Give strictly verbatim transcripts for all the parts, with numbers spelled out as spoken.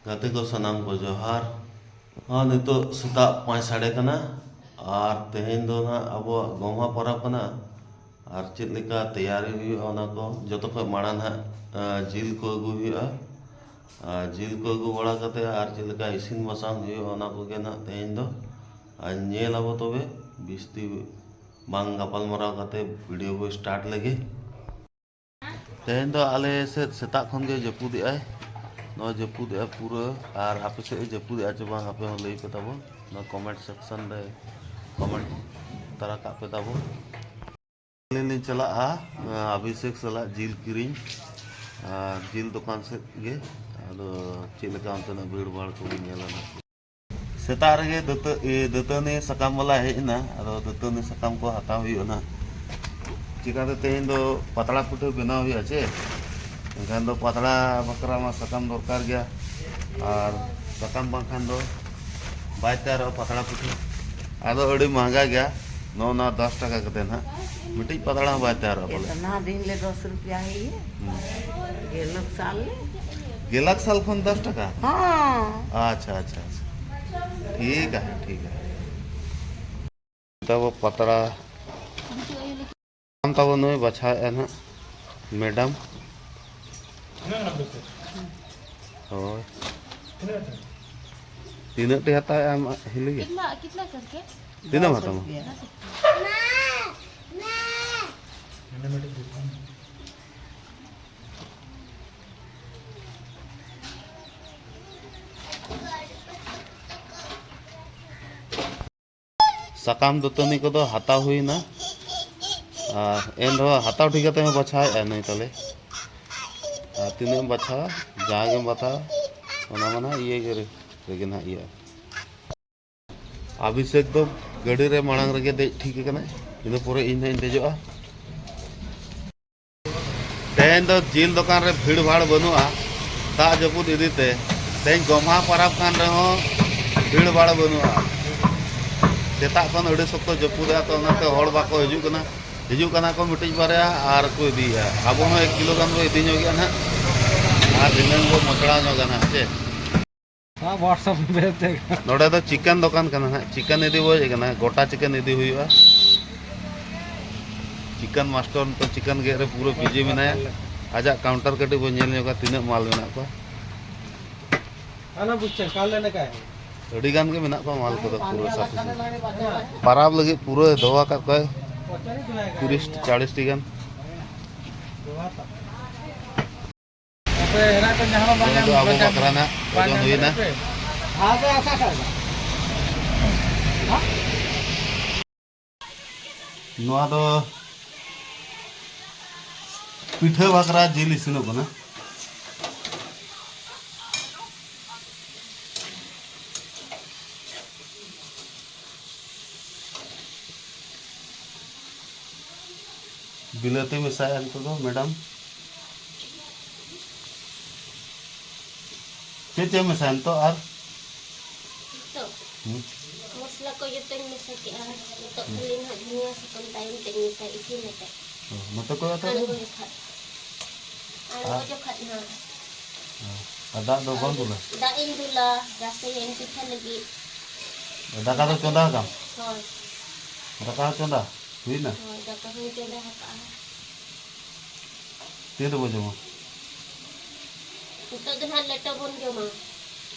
ᱜᱟᱛᱮ ᱠᱚ ᱥᱟᱱᱟᱢ ᱠᱚ ᱡᱚᱦᱟᱨ᱾ ᱦᱚᱸ, ᱱᱤᱛᱚᱜ ᱥᱮᱛᱟᱜ ᱯᱟᱸᱪ ᱥᱟᱰᱮ ᱠᱟᱱᱟ ᱟᱨ ᱛᱮᱦᱮᱧ ᱫᱚ ᱱᱟᱦᱟᱜ ᱟᱵᱚᱣᱟᱜ ᱜᱚᱢᱦᱟ ᱯᱚᱨᱚᱵᱽ ᱠᱟᱱᱟ᱾ ᱟᱨ ᱪᱮᱫ ᱞᱮᱠᱟ ᱛᱮᱭᱟᱨᱤ ᱦᱩᱭᱩᱜᱼᱟ ᱚᱱᱟ ᱠᱚ ᱡᱚᱛᱚ ᱠᱷᱚᱱ ᱢᱟᱲᱟᱝ ᱱᱟᱦᱟᱜ, ᱟ, ᱡᱤᱞ ᱠᱚ ᱟᱹᱜᱩ ᱦᱩᱭᱩᱜᱼᱟ᱾ ᱟᱨ ᱡᱤᱞ ᱠᱚ ᱟᱹᱜᱩ ᱵᱟᱲᱟ ᱠᱟᱛᱮ ᱟᱨ ᱪᱮᱫ ᱞᱮᱠᱟ ᱤᱥᱤᱱ ᱵᱟᱥᱟᱝ ᱦᱩᱭᱩᱜᱼᱟ ᱚᱱᱟ ᱠᱚᱜᱮ ᱱᱟᱦᱟᱜ ᱛᱮᱦᱮᱧ ᱫᱚ᱾ ᱟᱨ ᱧᱮᱞ ᱟᱵᱚ ᱛᱚᱵᱮ ᱵᱤᱥᱛᱤ ᱵᱟᱝ ᱜᱟᱯᱟᱞ ᱢᱟᱨᱟᱣ ᱠᱟᱛᱮ ᱵᱷᱤᱰᱤᱭᱳ ᱵᱚ ᱥᱴᱟᱨᱴ ᱞᱮᱜᱮ᱾ ᱛᱮᱦᱮᱧ ᱫᱚ ᱟᱞᱮ ᱥᱮᱫ ᱥᱮᱛᱟᱜ ᱠᱷᱚᱱ ᱜᱮ ᱡᱟᱹᱯᱩᱫ ᱮᱜᱼᱟᱭ᱾ ᱱᱚᱣᱟ ᱡᱟᱹᱯᱩᱫ ᱮᱜᱼᱟ ᱯᱩᱨᱟᱹ᱾ ᱟᱨ ᱟᱯᱮ ᱥᱮᱫ ᱮ ᱡᱟᱹᱯᱩᱫ ᱮᱜᱼᱟ ᱪᱮ ᱵᱟᱝ, ᱟᱯᱮ ᱦᱚᱸ ᱞᱟᱹᱭ ᱯᱮ ᱛᱟᱵᱚᱱ, ᱱᱚᱣᱟ ᱠᱚᱢᱮᱱᱴ ᱥᱮᱠᱥᱚᱱ ᱨᱮ ᱠᱚᱢᱮᱱᱴ ᱛᱟᱨᱟ ᱠᱟᱜ ᱯᱮ ᱛᱟᱵᱚᱱ᱾ ᱟᱹᱞᱤᱧ ᱞᱤᱧ ᱪᱟᱞᱟᱜᱼᱟ, ᱟᱸ, ᱚᱵᱷᱤᱥᱮᱠ ᱥᱟᱞᱟᱜ ᱡᱤᱞ ᱠᱤᱨᱤᱧ ᱟᱨ ᱡᱤᱞ ᱫᱚᱠᱟᱱ ᱥᱮᱫ ᱜᱮ᱾ ᱟᱫᱚ ᱪᱮᱫ ᱞᱮᱠᱟ ᱚᱱᱛᱮᱱᱟᱜ ᱵᱷᱤᱲ ᱵᱷᱟᱲ ᱠᱚᱵᱚᱱ ᱧᱮᱞᱟ ᱱᱟᱜ᱾ ᱥᱮᱛᱟᱜ ᱨᱮᱜᱮ ᱫᱟᱹᱛᱟᱹ-, ᱤᱭᱟᱹ, ᱫᱟᱹᱛᱟᱹᱱᱤ ᱥᱟᱠᱟᱢ ᱵᱟᱞᱟ ᱦᱮᱡ ᱮᱱᱟ᱾ ᱟᱫᱚ ᱫᱟᱹᱛᱟᱹᱱᱤ ᱥᱟᱠᱟᱢ ᱠᱚ ᱦᱟᱛᱟᱣ ᱦᱩᱭᱩᱜᱼᱟ ᱱᱟᱜ᱾ ᱪᱤᱠᱟᱹᱛᱮ ᱛᱮᱦᱮᱧ ᱫᱚ ᱯᱟᱛᱲᱟ ᱯᱤᱴᱷᱟᱹ ᱵᱮᱱᱟᱣ ᱦᱩᱭᱩᱜᱼᱟ ᱪᱮ? ᱮᱱᱠᱷᱟᱱ ᱫᱚ ᱯᱟᱛᱲᱟ ᱵᱟᱠᱷᱨᱟ ᱢᱟ ᱥᱟᱠᱟᱢ ᱫᱚᱨᱠᱟᱨ ᱜᱮᱭᱟ᱾ ᱟᱨ ᱥᱟᱠᱟᱢ ᱵᱟᱝᱠᱷᱟᱱ ᱫᱚ ᱵᱟᱭ ᱛᱮᱭᱟᱨᱚᱜᱼᱟ ᱯᱟᱛᱲᱟ ᱯᱤᱴᱷᱟᱹ᱾ ᱟᱫᱚ ᱟᱹᱰᱤ ᱢᱟᱦᱜᱟ ᱜᱮᱭᱟ᱾ ᱱᱚᱜᱼᱚ ᱱᱚᱣᱟ ᱫᱚᱥ ᱴᱟᱠᱟ ᱠᱟᱛᱮ ᱱᱟᱦᱟᱜ ᱢᱤᱫᱴᱤᱡ ᱯᱟᱛᱲᱟ ᱦᱚᱸ ᱵᱟᱭ ᱛᱮᱭᱟᱨᱚᱜᱼᱟ ᱵᱚᱞᱮ᱾ इतना दिन ले दस रुपया है ये। ᱦᱩᱸ᱾ ᱜᱮᱞᱟᱠ ᱥᱟᱞ ᱞᱮ᱾ ᱜᱮᱞᱟᱠ ᱥᱟᱞ ᱠᱷᱚᱱ ᱫᱚᱥ ᱴᱟᱠᱟ? ᱦᱚᱸ᱾ ᱟᱪᱪᱷᱟ, ᱟᱪᱪᱷᱟ, ᱟᱪᱪᱷᱟ᱾ ᱴᱷᱤᱠ ᱟᱪᱷᱮ, ᱴᱷᱤᱠ ᱟᱪᱷᱮ᱾ ᱛᱟᱵᱚ ᱯᱟᱛᱲᱟ᱾ ᱟᱢ ᱛᱟᱵᱚ ᱱᱩᱭ ᱵᱟᱪᱷᱟᱣᱮᱫᱼᱟ ᱱᱟᱦᱟᱜ, ᱢᱮᱰᱟᱢ᱾ ᱦᱳᱭ᱾ ᱛᱤᱱᱟᱹᱜ ᱴᱤ ᱦᱟᱛᱟᱣᱮᱫᱼᱟ ᱟᱢ, ᱦᱤᱞᱤ ᱜᱮ? कितना, कितना करके? ᱛᱤᱱᱟᱹᱜ ᱮᱢ ᱦᱟᱛᱟᱣᱟ? ᱥᱟᱠᱟᱢ ᱫᱟᱹᱛᱟᱹᱱᱤ ᱠᱚᱫᱚ ᱦᱟᱛᱟᱣ ᱦᱩᱭᱱᱟ, ᱟᱨ ᱮᱱ ᱨᱮᱦᱚᱸ ᱦᱟᱛᱟᱣ ᱴᱷᱤᱠ ᱠᱟᱛᱮ ᱦᱚᱸ ᱵᱟᱪᱷᱟᱣᱮᱫᱼᱟ ᱱᱩᱭ ᱛᱟᱞᱮ᱾ ᱟᱨ ᱛᱤᱱᱟᱹᱜ ᱮᱢ ᱵᱟᱪᱷᱟᱣᱟ, ᱡᱟᱦᱟᱸ ᱜᱮᱢ ᱦᱟᱛᱟᱣᱟ, ᱚᱱᱟ ᱢᱟ ᱱᱟᱦᱟᱜ ᱤᱭᱟᱹ ᱜᱮ ᱨᱮ-, ᱨᱮᱜᱮ ᱱᱟᱦᱟᱜ ᱤᱭᱟᱹᱜᱼᱟ᱾ ᱚᱵᱷᱤᱥᱮᱠ ᱫᱚ ᱜᱟᱹᱰᱤ ᱨᱮ ᱢᱟᱲᱟᱝ ᱨᱮᱜᱮ ᱫᱮᱡ ᱴᱷᱤᱠ ᱟᱠᱟᱱᱟᱭ, ᱤᱱᱟᱹ ᱯᱚᱨᱮ ᱤᱧ ᱱᱟᱦᱟᱜ ᱤᱧ ᱫᱮᱡᱚᱜᱼᱟ᱾ ᱛᱮᱦᱮᱧ ᱫᱚ ᱡᱤᱞ ᱫᱚᱠᱟᱱ ᱨᱮ ᱵᱷᱤᱲ ᱵᱷᱟᱲ ᱵᱟᱹᱱᱩᱜᱼᱟ, ᱫᱟᱜ ᱡᱟᱹᱯᱩᱫ ᱤᱫᱤ ᱛᱮ᱾ ᱛᱮᱦᱮᱧ ᱜᱚᱢᱦᱟ ᱯᱟᱨᱟᱵᱽ ᱠᱟᱱ ᱨᱮᱦᱚᱸ ᱵᱷᱤᱲ ᱵᱷᱟᱲ ᱵᱟᱹᱱᱩᱜᱼᱟ᱾ ᱥᱮᱛᱟᱜ ᱠᱷᱚᱱ ᱟᱹᱰᱤ ᱥᱚᱠᱛᱚ ᱡᱟᱹᱯᱩᱫ ᱮᱫᱟ, ᱛᱚ ᱚᱱᱟᱛᱮ ᱦᱚᱲ ᱵᱟᱠᱚ ᱦᱤᱡᱩᱜ ᱠᱟᱱᱟ᱾ ᱦᱤᱡᱩᱜ ᱠᱟᱱᱟ ᱠᱚ ᱢᱤᱫᱴᱤᱡ ᱵᱟᱨᱭᱟ ᱟᱨ ᱠᱚ ᱤᱫᱤᱭᱮᱫᱼᱟ᱾ ᱟᱵᱚ ᱦᱚᱸ ᱮᱠ ᱠᱤᱞᱳ ᱜᱟᱱ ᱵᱚ ᱤᱫᱤ ᱧᱚᱜᱮᱜᱼᱟ ᱱᱟᱦᱟᱜ, ᱟᱨ ᱫᱷᱤᱱᱟᱹᱝ ᱵᱚ ᱢᱚᱪᱲᱟ ᱧᱚᱜᱟ ᱱᱟᱦᱟᱜ, ᱪᱮ? ᱦᱮᱸ, WhatsApp ᱵᱷᱮᱡ ᱫᱮᱜᱟ᱾ ᱱᱚᱰᱮ ᱫᱚ ᱪᱤᱠᱮᱱ ᱫᱚᱠᱟᱱ ᱠᱟᱱᱟ ᱦᱟᱸᱜ, ᱪᱤᱠᱮᱱ ᱤᱫᱤ ᱵᱚᱡ ᱠᱟᱱᱟ, ᱜᱚᱴᱟ ᱪᱤᱠᱮᱱ ᱤᱫᱤ ᱦᱩᱭᱩᱜᱼᱟ᱾ ᱪᱤᱠᱮᱱ ᱢᱟᱥᱴᱟᱨ ᱱᱤᱛᱚᱜ ᱪᱤᱠᱮᱱ ᱜᱮᱫ ᱨᱮ ᱯᱩᱨᱟᱹ ᱵᱤᱡᱤ ᱢᱮᱱᱟᱭᱟ᱾ ᱟᱡᱟᱜ ᱠᱟᱣᱩᱱᱴᱟᱨ ᱠᱟᱹᱴᱤᱡ ᱵᱚᱱ ᱧᱮᱞ ᱧᱚᱜᱟ, ᱛᱤᱱᱟᱹᱜ ᱢᱟᱞ ᱢᱮᱱᱟᱜ ᱠᱚᱣᱟ᱾ ᱟᱹᱰᱤ ᱜᱟᱱ ᱜᱮ ᱢᱮᱱᱟᱜ ᱠᱚᱣᱟ ᱢᱟᱞ ᱠᱚᱫᱚ ᱯᱩᱨᱟᱹ ᱥᱟᱯᱷᱤᱥᱤᱭᱮᱱᱴ᱾ ᱯᱟᱨᱟᱵᱽ ᱞᱟᱹᱜᱤᱫ ᱯᱩᱨᱟᱹ ᱫᱚᱦᱚ ᱟᱠᱟᱫ ᱠᱚᱣᱟᱭ ᱛᱤᱨᱤᱥ ᱴᱤ, ᱪᱟᱞᱤᱥ ᱴᱤ ᱜᱟᱱ᱾ ᱱᱚᱣᱟ ᱫᱚ ᱟᱵᱚ ᱵᱟᱠᱷᱨᱟ ᱱᱟᱜ ᱳᱡᱚᱱ ᱦᱩᱭᱱᱟ᱾ ᱱᱚᱣᱟ ᱫᱚ ᱯᱤᱴᱷᱟᱹ ᱵᱟᱠᱷᱨᱟ ᱡᱤᱞ ᱤᱥᱤᱱᱚᱜ ᱠᱟᱱᱟ᱾ ᱵᱤᱞᱟᱹᱛᱤ ᱢᱮᱥᱟᱭᱟ ᱱᱤᱛᱚᱜ ᱫᱚ, ᱢᱮᱰᱟᱢ᱾ ᱪᱮᱫ ᱪᱮᱫ ᱮᱢ ᱢᱮᱥᱟᱭᱟ ᱱᱤᱛᱚᱜ ᱟᱨ? ᱱᱤᱛᱚᱜ ᱦᱩᱸ᱾ ᱢᱚᱥᱞᱟ ᱠᱚ ᱡᱚᱛᱚᱧ ᱢᱮᱥᱟ ᱠᱮᱜᱼᱟ᱾ ᱱᱤᱛᱚᱜ ᱦᱩᱸ᱾ ᱠᱷᱟᱹᱞᱤ ᱱᱟᱦᱟᱜ ᱫᱷᱩᱱᱤᱭᱟᱹ ᱥᱟᱠᱟᱢ ᱛᱟᱭᱚᱢ ᱛᱮᱧ ᱢᱮᱥᱟᱭᱟ, ᱤᱥᱤᱱ ᱟᱛᱮᱫ᱾ ᱚ, ᱱᱚᱛᱮ ᱠᱚᱭᱚᱜ ᱛᱟᱵᱚᱱ᱾ ᱟᱬᱜᱚ ᱡᱚᱠᱷᱟᱡ᱾ ᱟᱬᱜᱚ ᱟᱨ? ᱡᱚᱠᱷᱟᱡ ᱱᱟᱦᱟᱜ᱾ ᱚ, ᱟᱨ ᱫᱟᱜ ᱫᱚ ᱵᱟᱢ ᱫᱩᱞᱟ? ᱫᱟᱜ ᱤᱧ ᱫᱩᱞᱟ, ᱨᱟᱥᱮᱭᱟᱹᱧ ᱯᱤᱴᱷᱟᱹ ᱞᱟᱹᱜᱤᱫ᱾ ᱫᱟᱠᱟ ᱫᱚ ᱪᱚᱸᱫᱟ ᱟᱠᱟᱢ? ᱦᱳᱭ᱾ ᱫᱟᱠᱟ ᱦᱚᱸ ᱪᱚᱸᱫᱟ? ᱦᱩᱭᱱᱟ? ᱦᱳᱭ, ᱫᱟᱠᱟ ᱦᱚᱸᱧ ᱪᱚᱸᱫᱟ ᱟᱠᱟᱜᱼᱟ᱾ ᱛᱤᱱ ᱨᱮᱵᱚ ᱡᱚᱢᱟ? ᱱᱤᱛᱚᱜ ᱫᱚ ᱱᱟᱦᱟᱜ ᱞᱮᱴᱚ ᱵᱚᱱ ᱡᱚᱢᱟ᱾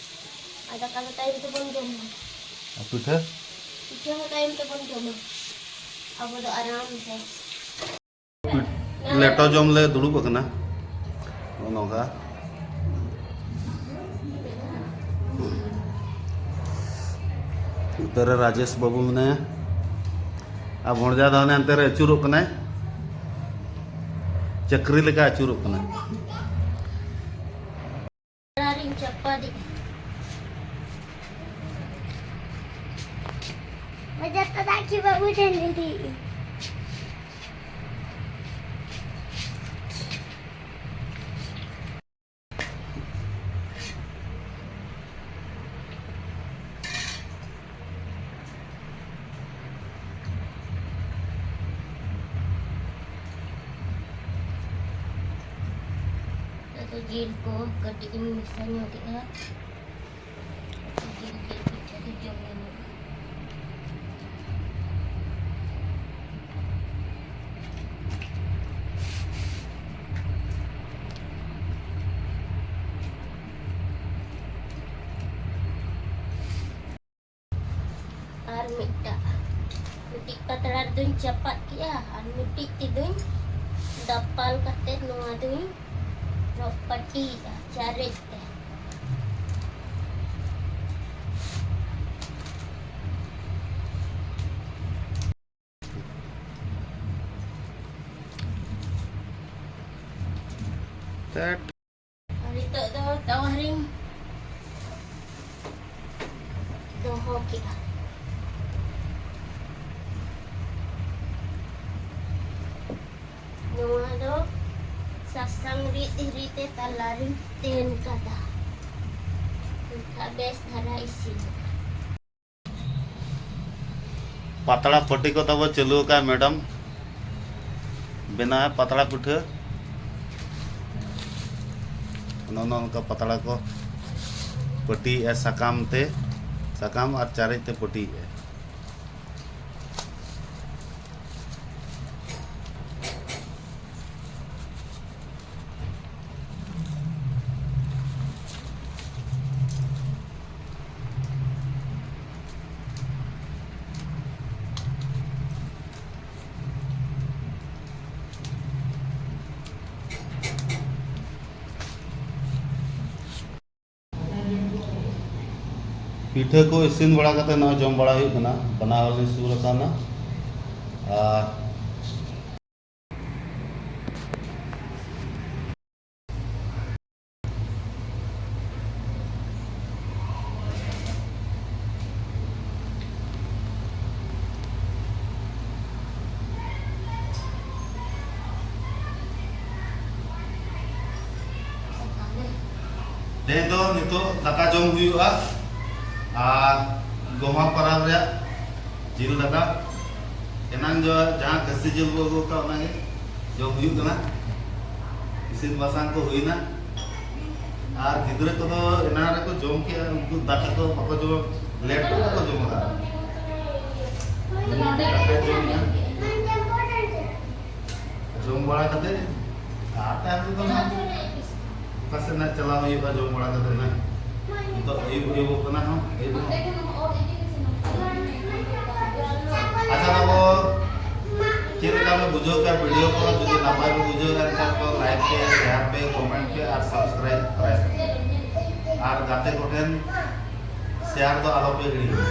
ᱟᱨ ᱫᱟᱠᱟ ᱫᱚ ᱛᱟᱭᱚᱢ ᱛᱮᱵᱚᱱ ᱡᱚᱢᱟ᱾ ᱟᱨ ᱯᱤᱴᱷᱟᱹ? ᱯᱤᱴᱷᱟᱹ ᱦᱚᱸ ᱛᱟᱭᱚᱢ ᱛᱮᱵᱚᱱ ᱡᱚᱢᱟ᱾ ᱟᱵᱚ ᱫᱚ ᱟᱨᱟᱢ ᱛᱮ᱾ ᱞᱮᱴᱚ ᱡᱚᱢ ᱞᱮ ᱫᱩᱲᱩᱵ ᱟᱠᱟᱱᱟ᱾ ᱱᱚᱜᱼᱚ ᱱᱚᱝᱠᱟ᱾ ᱱᱚᱛᱮ ᱨᱮ ᱨᱟᱡᱮᱥ ᱵᱟᱹᱵᱩ ᱢᱮᱱᱟᱭᱟ᱾ ᱟᱨ ᱵᱷᱚᱸᱡᱟ ᱫᱚ ᱦᱟᱱᱮ ᱦᱟᱱᱛᱮ ᱨᱮ ᱟᱹᱪᱩᱨᱚᱜ ᱠᱟᱱᱟᱭ, ᱪᱟᱹᱠᱨᱤ ᱞᱮᱠᱟ ᱟᱹᱪᱩᱨᱚᱜ ᱠᱟᱱᱟᱭ᱾ ᱚᱲᱟᱜ ᱨᱤᱧ ᱪᱟᱯᱟᱫᱮᱜᱼᱟ᱾ ᱵᱟᱡᱟᱨ ᱛᱮ ᱫᱟᱜ ᱠᱤ ᱵᱟᱹᱵᱩ ᱴᱷᱮᱱ ᱤᱫᱤᱭᱮᱫᱼᱟ᱾ ᱟᱫᱚ ᱡᱤᱞ ᱠᱚ ᱠᱟᱹᱴᱤᱡ ᱤᱧ ᱢᱮᱥᱟ ᱧᱚᱜᱮᱜᱼᱟ᱾ ᱡᱤᱞ ᱯᱤᱴᱷᱟᱹ ᱫᱚ ᱡᱚᱢ ᱜᱟᱱᱚᱜᱼᱟ᱾ ᱟᱨ ᱢᱤᱫᱴᱟᱜ, ᱢᱤᱫᱴᱤᱡ ᱯᱟᱛᱲᱟ ᱨᱮᱫᱚᱧ ᱪᱟᱯᱟᱫ ᱠᱮᱜᱼᱟ ᱟᱨ ᱢᱤᱫᱴᱤᱡ ᱛᱮᱫᱚᱧ ᱫᱟᱯᱟᱞ ᱠᱟᱛᱮ ᱱᱚᱣᱟ ᱫᱚᱧ ᱨᱚᱯᱟᱴᱤᱭᱮᱜᱼᱟ ᱪᱟᱨᱮᱡ ᱛᱮ᱾ ᱟᱨ ᱱᱤᱛᱚᱜ ᱫᱚ ᱛᱟᱣᱟ ᱨᱤᱧ ᱫᱚᱦᱚ ᱠᱮᱜᱼᱟ᱾ ᱱᱚᱣᱟ ᱫᱚ ᱥᱟᱥᱟᱝ ᱨᱤᱫ ᱫᱷᱤᱨᱤ ᱛᱮ ᱛᱟᱞᱟ ᱨᱤᱧ ᱛᱮᱱ ᱠᱟᱫᱟ, ᱮᱱᱠᱷᱟᱱ ᱵᱮᱥ ᱫᱷᱟᱨᱟ ᱤᱥᱤᱱᱚᱜᱼᱟ᱾ ᱯᱟᱛᱲᱟ ᱯᱟᱹᱴᱤ ᱠᱚ ᱛᱟᱵᱚ ᱪᱟᱹᱞᱩ ᱟᱠᱟᱫ ᱢᱮᱰᱟᱢ, ᱵᱮᱱᱟᱣ ᱯᱟᱛᱲᱟ ᱯᱤᱴᱷᱟᱹ᱾ ᱱᱚᱜᱼᱚ ᱱᱚᱝᱠᱟ ᱯᱟᱛᱲᱟ ᱠᱚ ᱯᱟᱹᱴᱤᱭᱮᱜᱼᱟ ᱥᱟᱠᱟᱢ ᱛᱮ, ᱥᱟᱠᱟᱢ ᱟᱨ ᱪᱟᱨᱮᱡ ᱛᱮ ᱯᱟᱹᱴᱤᱭᱮᱜᱼᱟ᱾ ᱯᱤᱴᱷᱟᱹ ᱠᱚ ᱤᱥᱤᱱ ᱵᱟᱲᱟ ᱠᱟᱛᱮ ᱱᱚᱜᱼᱚᱭ ᱡᱚᱢ ᱵᱟᱲᱟ ᱦᱩᱭᱩᱜ ᱠᱟᱱᱟ᱾ ᱵᱟᱱᱟ ᱦᱚᱲ ᱞᱤᱧ ᱥᱩᱨ ᱟᱠᱟᱱᱟ᱾ ᱟᱨ ᱛᱮᱦᱮᱧ ᱫᱚ ᱱᱤᱛᱚᱜ ᱫᱟᱠᱟ ᱡᱚᱢ ᱦᱩᱭᱩᱜᱼᱟ ᱟᱨ ᱜᱚᱢᱦᱟ ᱯᱚᱨᱚᱵᱽ ᱨᱮᱭᱟᱜ ᱡᱤᱞ ᱫᱟᱠᱟ᱾ ᱮᱱᱟᱝ ᱡᱚ ᱡᱟᱦᱟᱸ ᱠᱷᱟᱹᱥᱤ ᱡᱤᱞ ᱵᱚ ᱟᱹᱜᱩ ᱟᱠᱟᱫ, ᱚᱱᱟᱜᱮ ᱡᱚᱢ ᱦᱩᱭᱩᱜ ᱠᱟᱱᱟ᱾ ᱤᱥᱤᱱ ᱵᱟᱥᱟᱝ ᱠᱚ ᱦᱩᱭᱱᱟ᱾ ᱟᱨ ᱜᱤᱫᱽᱨᱟᱹ ᱠᱚᱫᱚ ᱮᱱᱟᱱ ᱨᱮᱠᱚ ᱡᱚᱢ ᱠᱮᱜᱼᱟ, ᱩᱱᱠᱩ ᱫᱟᱠᱟ ᱫᱚ ᱵᱟᱠᱚ ᱡᱚᱢ, ᱞᱮᱴ ᱠᱚ ᱵᱟᱠᱚ ᱡᱚᱢ ᱮᱫᱟ᱾ ᱫᱟᱠᱟᱭ ᱡᱚᱢᱮᱜᱼᱟ᱾ ᱡᱚᱢ ᱵᱟᱲᱟ ᱠᱟᱛᱮ ᱟᱨ ᱛᱟᱭᱚᱢ ᱛᱮᱫᱚ ᱱᱟᱦᱟᱜ ᱚᱠᱟ ᱥᱮᱫ ᱱᱟᱦᱟᱜ ᱪᱟᱞᱟᱣ ᱦᱩᱭᱩᱜᱼᱟ ᱡᱚᱢ ᱵᱟᱲᱟ ᱠᱟᱛᱮ ᱱᱟᱦᱟᱜ᱾ ᱱᱤᱛᱚᱜ ᱟᱹᱭᱩᱵ ᱟᱹᱭᱩᱵᱚᱜ ᱠᱟᱱᱟ ᱦᱚᱸ, ᱟᱹᱭᱩᱵ ᱦᱚᱸ᱾ ᱟᱪᱪᱷᱟ ᱵᱟᱹᱵᱩ, ᱪᱮᱫ ᱞᱮᱠᱟ ᱯᱮ ᱵᱩᱡᱷᱟᱹᱣ ᱠᱮᱫᱟ ᱵᱷᱤᱰᱤᱭᱳ ᱠᱚ? ᱡᱩᱫᱤ ᱱᱟᱯᱟᱭ ᱯᱮ ᱵᱩᱡᱷᱟᱹᱣ ᱮᱫᱟ ᱮᱱᱠᱷᱟᱱ ᱫᱚ ᱞᱟᱭᱤᱠ ᱯᱮ, ᱥᱮᱭᱟᱨ ᱯᱮ, ᱠᱚᱢᱮᱱᱴ ᱯᱮ ᱟᱨ ᱥᱟᱵᱥᱠᱨᱟᱭᱤᱵ ᱯᱮ᱾ ᱟᱨ ᱜᱟᱛᱮ ᱠᱚᱴᱷᱮᱱ ᱥᱮᱭᱟᱨ ᱫᱚ ᱟᱞᱚ ᱯᱮ ᱦᱤᱲᱤᱧᱟ᱾